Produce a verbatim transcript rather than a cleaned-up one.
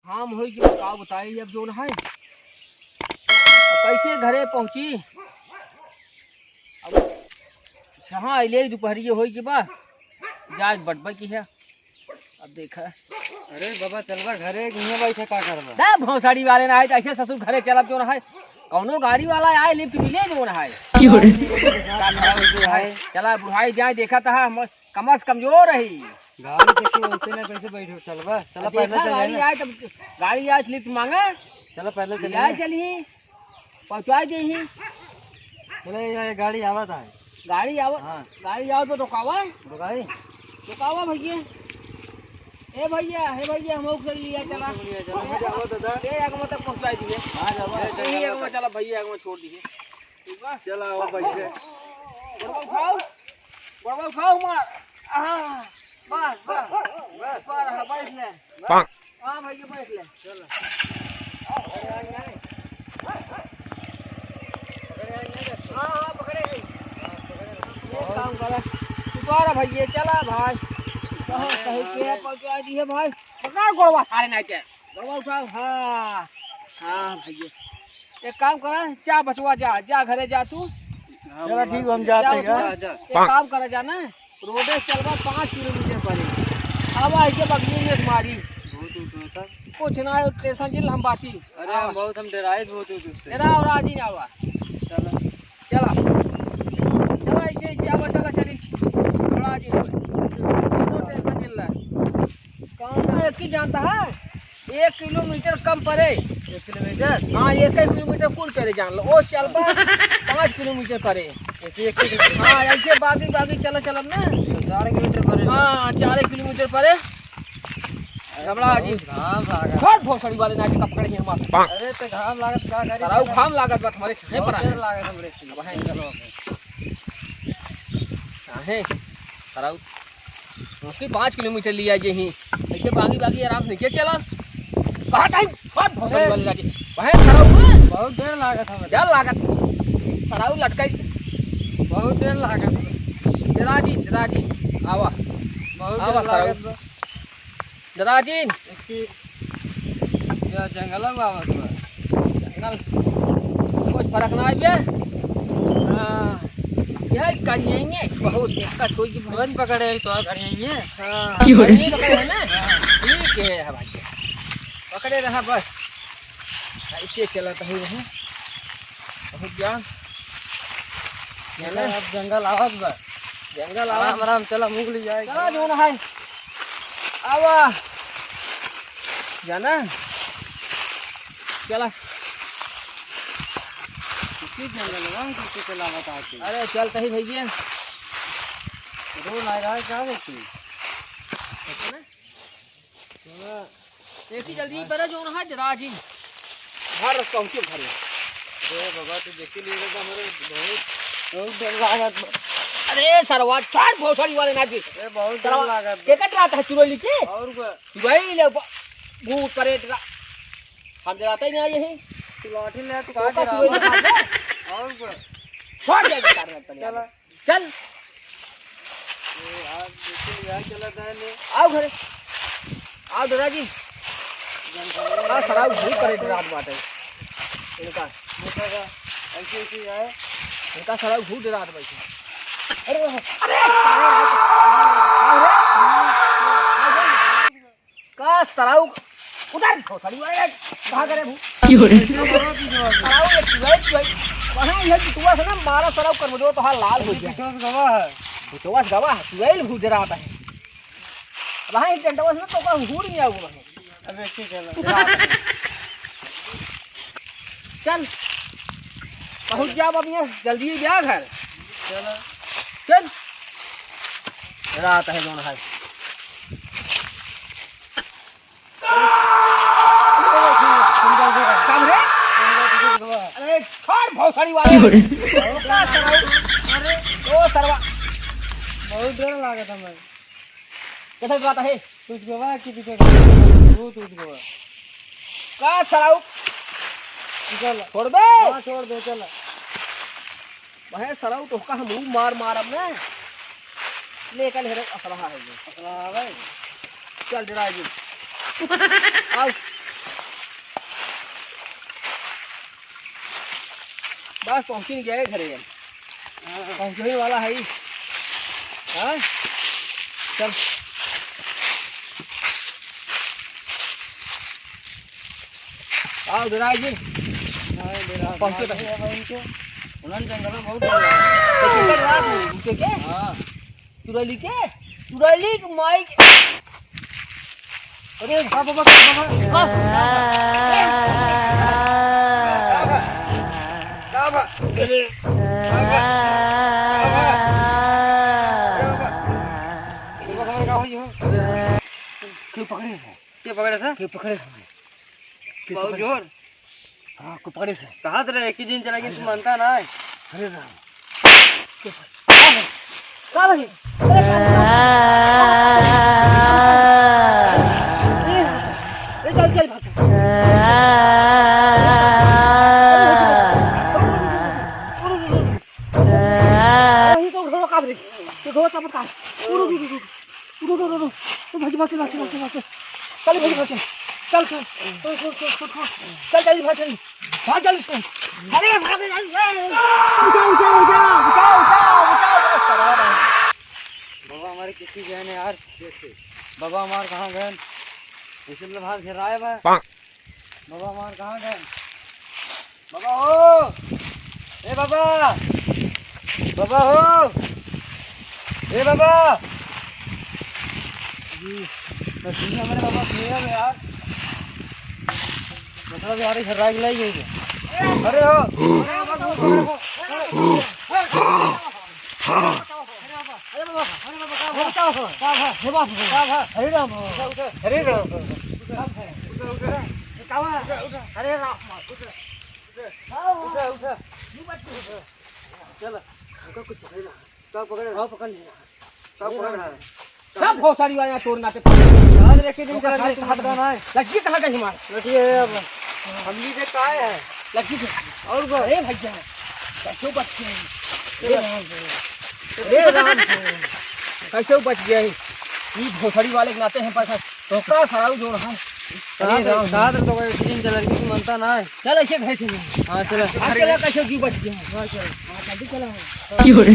शाम होई कि बा, का बताई अब जौन है। अब कैसे घरे पहुँची? अब छहा अइले, दुपहरिये होई कि बा, जाए बटबा की है। अब देखा। अरे बाबा, चलबा घरे, हियाँ बैठे का करबा? दे भोसड़ी वाले ना आए, तो ऐसे ससुर घरे चलब जौन है। कौनो गाड़ी वाला आए, लिफ्ट मिले जौन है। क्यों रे? चला बुढ़ाई जाए, देखा था हम, कमर से कमजोर रही। गाड़ी देखी, वैसे ना कैसे बैठो, चलबा, चला देखा पैदल चले गाड़ी ना। आए तब, गाड़ी आए तो लिफ्ट मांगा। चला पैदल चले ले आए ना। चली, पहुँचाई देही। चले, ये गाड़ी आवत है। गाड़ी आवत, हाँ। गाड़ी आवत तो रुकावा। रुकाई? रुकावा भैया। ए भैया, हे भैया, हम लोग चल लिया, चला। चला, चला, चला, दादा। ए, आगे मत पहुँचाई दिए। हाँ, जावा। ए, यही आगे मत चला भैया, आगे मत छोड़ दिए। ठीक बा? चला, आओ, बैठे। गोड़वा उठाओ, गोड़वा उठाओ, मार। हाँ, बस, बस। बस। ऊपर, हाँ, बैठ ले। हाँ भैया, बैठ ले। चल। हाँ, हाँ, पकड़े है। ये काम करा। उतारा भैया, चला भाई। कहाँ कहीं के है, पहुँचा दिए भाई। पकड़ गोड़वा सारे ना के। गोड़वा उठाओ, हाँ। हाँ भैया। एक काम करा, जा बचवा जा, जा घरे जा तू। चला ठीक, हम जा जाते हैं। बचवा। जा, जा। एक काम करा जा ना। रोडे से चलबा पाँच किलोमीटर परे। आवा ऐसे बगली में से मारी। बहुत ऊँच होता। कुछ ना हो, टेंशन जिन हम बाटी। अरे, हम आवा। बहुत, हम डेराए बहुत ऊँच से। डेरा और आज ही ना आवा। चला। चला। चला, ऐसे, ऐसे आवा, चला, चली। थोड़ा आज ही आवा। कोनो टेंशन जिन ला। कौन एक ही जानता है? एक किलोमीटर कम परे। एक किलोमीटर? हाँ, एक, एक किलोमीटर कुल परे जान लो। ओ चलबा पाँच किलोमीटर परे। एक, एक किलोमीटर? हाँ, ऐसे बागी, बागी चला, चलब ना। तो चार किलोमीटर परे। हाँ, चार किलोमीटर परे। घबरा जी। बहुत घाम लागत। छोट भोसड़ी वाले ना जी, कपकड़ के हमार। अरे, तो घाम लागत का करी? सराऊ घाम लागत बा, तुम्हारे छाहे बहुत पर देर है। लागत हमरे। अब है। चलो। काहे? सराऊ उसकी पाँच किलोमीटर लिया जे ही। ऐसे बागी बागी आराम से नीचे चला। कहाँ टाइम? बहुत भोसड़ी ए। वाली लाठी। वहे सराऊ में। बहुत देर लागत है। क्या लागत? सराऊ लटकाई। बहुत देर लागत है। जरा जी, जरा जी, आवा। बहुत आवा देर सराऊ। लागत बा। जरा जी। इसकी या जंगल में आवत बा। जंगल। कुछ फर्क ना आइबे। हाँ। यह करिएंगे, बहुत दिक्कत होई कि तुरंत पकड़े तो करिएंगे। हाँ, क्यों रे? वही पकड़े है ना? हाँ। ठीक है, हमारे पकड़े रहा बस। ऐसे चलत है वहाँ। बहुत जान। चला, अब जंगल आवत बा। जंगल आवत। आराम, आराम, चला, मुगली जाए। चला, जौन है। आवा। जाना? चला। किसी जंगल में किसी के लागत आके। अरे, चलते ही भैया। रो ना रहा है, क्या करती? देखी जल्दी पर जौन है, जरा जी। घर पहुँचे घरे। अरे बाबा, तू देखी लिए तो हमरे बहुत, बहुत डर लागत बा। अरे सरवा, चार भोसड़ी वाले ना जी। अरे बहुत डर सरवा, लागत बा। के कट रहा था चुड़ैल के? और बा। चुड़ैल ले बा-, भूत प्रेत रा-, हम डराते ही नहीं यही। तू लाठी ले, तू तो काट का रहा चुड़ैल बा। दिखा दे। और बा। छोड़ दे, बेकार लगता नहीं चला। यार। चल। ए, आज देखिए, यार, चला जाए ले। आओ घरे। आओ दादा जी। जंगल में का सराउ घूर करे रात बाटे। इनका। देखा जा, ऐसे, ऐसे आए। इनका सराउ घूर रात बाटे। अरे, अरे, अरे, अरे। का सराउ उधर भोसड़ी वाले कहाँ करे भू? क्यों रे? सराउ एक चुड़ैल, चुड़ैल। वहाँ यह बिटुआ से ना मारा सराउ कर मुझे तो हाल लाल हो गया। बिटुआ से गवा है। बिटुआ से गवा है, चुड़ैल भूज रहा था। वहाँ एक डंडवा से ना तो का हुड़ नहीं आऊँ वहाँ। अबे ठीक है ना। चल, पहुँच जाब अब यहाँ, जल्दी ही जा घर। चलो। चल। रात है, जौन है। कब रे? अरे, छोड़ भोसड़ी वाले। क्यों रे? अरे, ओ सरवा। बहुत डर लागत है। कैसे बात है? कुछ गवा कि पीछे भूत उठ गवा। का सराउ? चल। छोड़ दे। हाँ, छोड़ दे, चल। वह सराउ तो का हम मुंह मार मार अब ना। लेकर हेरे असलहा है ये। असलहा है भाई। चल डरा जी। आओ। बस पहुँचिन गए घरे। हाँ। पहुँचने वाला है ही। हाँ? चल। आओ, डरा जी। हाँ, डरा, पहुँचे डरा तो। गया भाई इनके। उन्होंने जंगल में बहुत डर लगा। तो किधर रहा तू? घुसे के? हाँ। चुड़ैली के? चुड़ैली के माई के। अरे, का बाबा, का बाबा? का? का बा? अरे, का बा? का बा? का बा? का बा? का होई हो? क्यों पकड़े से? के पकड़े से? के पकड़े से? के बहुत पकड़े से? जोर। हाँ, के पकड़े से? कहा तो रहे, एक ही दिन चला कि तू मानता ना है। अरे राम। के पकड़े? का भाई? अरे राम। ए, ए, चल, चल, भाग। वही तो ढोलक काट रही। तो ढोलक काट रही। रुक, रुक, रुक, रुक। रुक, रुक, रुक, रुक। रुक, भाग, भाग, भाग, भाग, भाग। चल, भाग, भाग, चल। चल, चल। चल, चल, चल, चल, चल। चल, जल्दी भाग, चल। भाग, जल्दी से। अरे, भाग, भाग, भाग। उठा, उठा, उठा, उठा, उठा, उठा, उठा। बाबा हमारे किसी गए ने यार। बाबा हमारे कहाँ गए? इसे मतलब हाथ घेराए बा। बाबा हमार कहाँ गए? बाबा हो! ए बाबा! बाबा हो! ए बाबा! जी, तो सुनिए हमारे बाबा सुनिए हमें यार। मतलब यार, इधर राग लाई गई है। अरे हो! अरे बाबा, अरे बाबा, अरे बाबा। अरे बाबा, अरे बाबा, का भा? का भा? हे बाबा, का भा? हरे राम। उठा, उठा। हरे राम। उठा, उठा। उठा, उठा। का भा? उठा, उठा। हरे राम। उठा। उठा, उठा। चल, हमका कुछ पकड़े ना। का पकड़े? का पकड़ लिया? का पकड़ रहा है? सब भोसड़ी वाला तोर नाते। आज लेके दिन चला नहीं, हाथ बना है। लड़की कहाँ गई हमार? लड़की है अब। हमनी के का है? लड़की के। और को? अरे भैया, कैसे बच्चे हैं? अरे राम हो। अरे राम हो। कैसे बच गया है? ये भोसड़ी वाले के नाते हैं, पैसा तो का खराब जोड़ है। अरे राम हो। साथ तो कोई दिन चला, लड़की की मनता ना है। चल, ऐसे घर से नहीं। हाँ, चला। आज चला, कैसे जीव बच गया है? हाँ, चला। हाँ, जल्दी चला। की हो रहे?